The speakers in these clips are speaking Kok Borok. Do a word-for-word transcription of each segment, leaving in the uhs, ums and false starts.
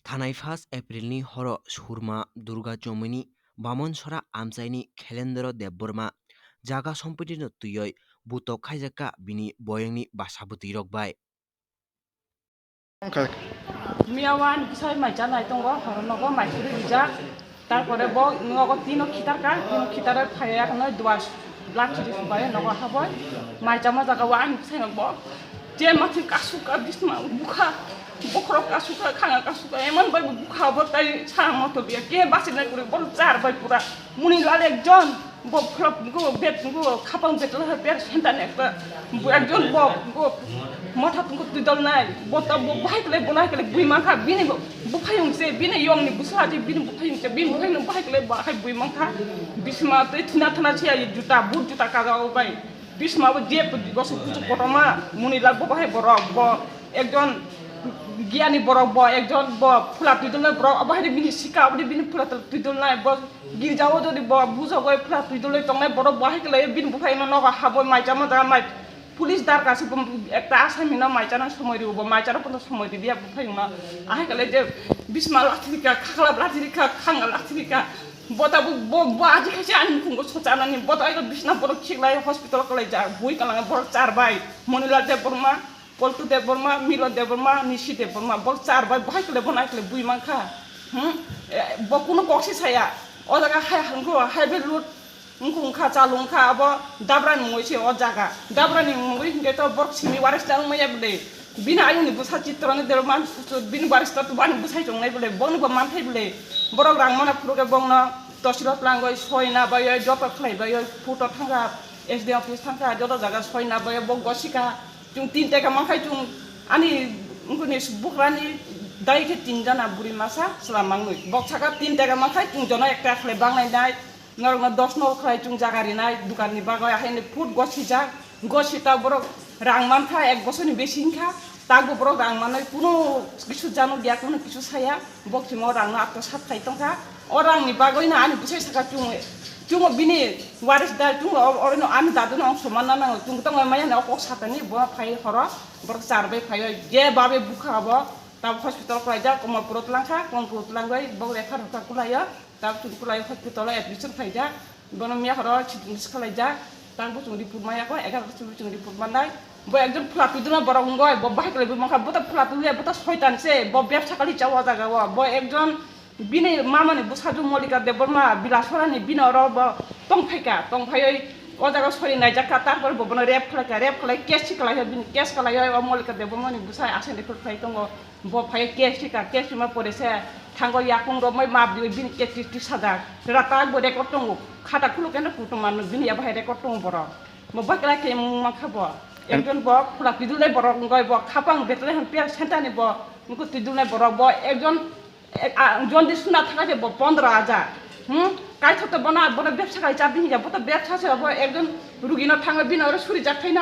Thanai first April ni horo Surma Durga Chomui ni Bamonsora amchai ni Khelendro Debbarma jaga sompiti no twiwi butok khaijak kha bini boyang ni bwsa bwtwi rok bai. Wngkha. Miya o ani bwsai mai chanai tongo, horo nogo mai kwrwi rijak. Tarpore bo nogo tino khitar kha, tino khitar phai ya kheno duar lachi ri subai nogo haboi. Mai chama jaga o ani bwsai no bo je mathi kasuk kha, bisma bukha, bokhorok kasuk kha, khanga kasuk kha, emon bai bo bukha bo tai sa moto biya ke basi nai kuri bo char bai pura. Muni lal ekjon, bo phlop go bet go khapang bet la per senta ne ekta. Bo ekjon bo go motha tungko tudol nai. Bo ta bo bahai kle bo nai kle bui mankha bini bo buphayung se bini yong ni bwsa je bini buphayung se bini buphayung bahai kle bahai bui mankha. Bisma tei thina thana se ai juta but juta kaga o bai. Bisma bo je gosu kuchu kotoma muni lal bo bahai borok bo ekjon giyani borok bo ekjon bo phula tudol nai borok bahai bini sika bini phula tudol nai bo. Girjao jodi bo bujogoi phla twi dole tongnai borok bo hai khlai bini buphai no nogo haboi mai chama jaga mai police darkar se bo ekta asami no mai chana somoi ribo bo mai chana pono somoi riya buphai no ahai khlai je bisma lathirika khakla lathirika khanga lathirika bo ta bo bo bo aji khaise ani khungo sochana ni bo ta bisna borok khiklai hospital khlai ja bui kalang borok char bai Monilal Debbarma Poltu Debbarma, Milo Debbarma, Nisi Debbarma, bo char bai bahai kle bo nai kle bui mankha. Hmm? Eh, bo kuno kok si saya. O jaga hai hangko hai be lut. Wngkha wngkha chalu wngkha abo dabra ni mungwi se o jaga. Dabra ni mungwi hingke to borok simi waris ta wngmaya bwle. Bini ayung ni bwsa chitro ni Debbarma bini waris ta bani bwsai chongnai bwle. Boni bo manthai bwle. Borok rang mana phuru ke bongno tosilo tlangoi soi na bai joto khlai bai photo thangkha S D office thangkha joto jaga soi na bai bo gosika. Chwng tin taka mankhai chwng ani wngkuni bukrani dai khe tin jana buri masa chwla mangwi. Bok saka tin taka mankhai chwng jono ek taka khlai bangnai nai. Norokno dos no khlai chwng jaga rinai dukan ni bagwi ahaini food gosijak. Gosita borok rang mankha ek bosor ni besi wngkha. Takbo borok rang manwi kunu kisu jano dia kunu kisu saya. Bok chwng o rang no atto sat khai tongkha. O rang ni bagwi no ani bwsai saka chwng, chwng o bini waris da chwng o, oro no ani dadu no ang soman na nango. Chwng tongwi maya no kok satani bo phai horo. Borok char bai phai o je babe bukha abo. Tab hospital khlai jak, Komolpuro tlang kha, Komolpuro tlang bai bok rekha rokha kulai o. Tab chwng kulai o hospital o admission khai jak. Bono miya horo chwng khlai jak. Tang bo chwng report maya ko, egar chwng report manai. Bo ekjon phula twi duna borok wngoi, bo bahai kwlai bo mankha, bo ta phula twi, bo ta soitan se, bo bebsa kali cha o jaga o. Bo ekjon Bini mamani bwsajwk Molika Debbarma, Bilasora ni bini oro bo tongphaikha, tongphaiwi o jaga sori naijakha, tarpore bo bono rape khlaikha, rape khlai case si khlaio, bini case khlaio, o Molika Debbarma ni bwsai aswk ni phai tongo, bo phai case rikha, case rima pore se thango yakung romwi map diwi bini case ri tisajak, ratak bo record tongo, khata khuluk eno kutung mano bini ya bahai record tongo borok, bo bai khlai khe mung mankha bo, ekjon bo khula twidulnai borok wngoi bo khapang Bethlehem Prayer Center ni bo nukho twidulnai borok bo ekjon. Ek, a, jondi suna thangkha se bo pondro hajar. Hmm? Kaithok to bono, bono bebsa khai cha bini ya, bo to bebsa se bo ekjon rugi no thango bini oro suri jak thaino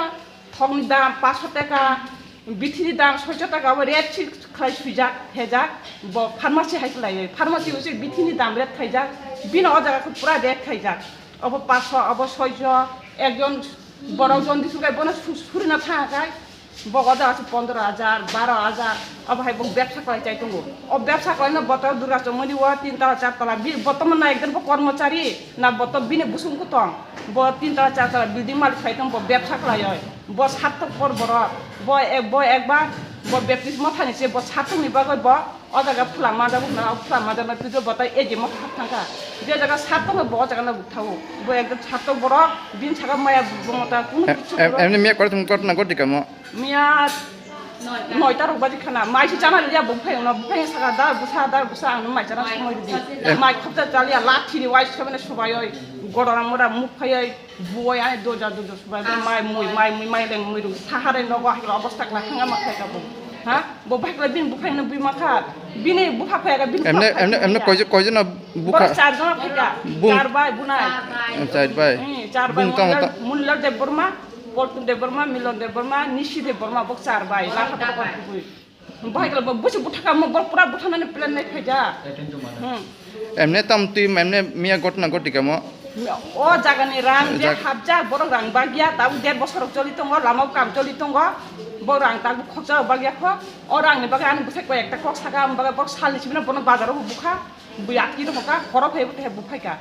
thokni dam paanch sho taka, bithi ni dam soi sho taka, bo ret si khlai sui jak, he jak, bo pharmacy hai khlai, pharmacy o se bithi ni dam ret khai jak, bini o jaga khe pura ret khai jak. Obo paanch sho, obo soi sho, ekjon borok jondi sugai bono su-, suri no thangkha khai. Bo o jaga se pondro hajar, baro hajar, obo hai bo bebsa khlai chai tongo. O bebsa khlaino boto Durga Chomoni o tin tala, char tala, bi-, boto mano ekjon bo kormochari, na boto bini busung kutong. Bo tin tala, char tala building malik khai tong, bo bebsa khlai oi. Bo sartok por borok. Bo ek, bo ekbar, bo baptismo thani se, bo sartok ni bagwi bo O jaga phwla majak wngkha, o phwla majak no twibo bwtai A G M o thangkha. Je jaga sartok no bo o jaga no bukthao. Bo ekdom sartok borok, bini saka maya bo mota kunu Em-, kichu em-, borok. Emni miya kore thum kotna goti kamo. Miya noita rok baji khana, mai si chana liya bo phai no, bo phai saka da busa, da busa ang mai chana somoi di. Em- Mai khapta chaliya lathi ni wai sabene subai oi. Godora mora muk phai oi. Buwai ani doja doja subai bai mai mui, mai mui, mai leng mui rung. Sahare nogo hai khe obosta kla hanga ma khai ka bo. Ha? Bo bai kla bini buphai no bui ma kha. Bini bupha phai ka bini Emne, bupha emne, phai emne ka. Koijo, koijo no bukha? Borok char jona phai ka. Bung- Char bai bunai. Char bai. Hmm, char bai. Bung tong Munilal, ta- Munilal Debbarma, Poltun Debbarma, Milon Debbarma, Nisi Debbarma, bok char bai. Lakha borok bui. Bahai kala bo busi buthaka mo bor pura buthanani plan nai phaija. Hmm. Emne tam twi emne miya gotna goti kamo. O jagani rang je Jak- hapjak borok rang bagya tabu der bosor choli tongo lama kam choli tongo. Bo rang tak bo khokjak bak ya kho. O rang ni bagwi ani bwsai koi ekta kok saka, ang bagwi borok sal ni simi no bono bazar o bo bukha. Bo yatki no hoka, horo phai bo te bo phai ka.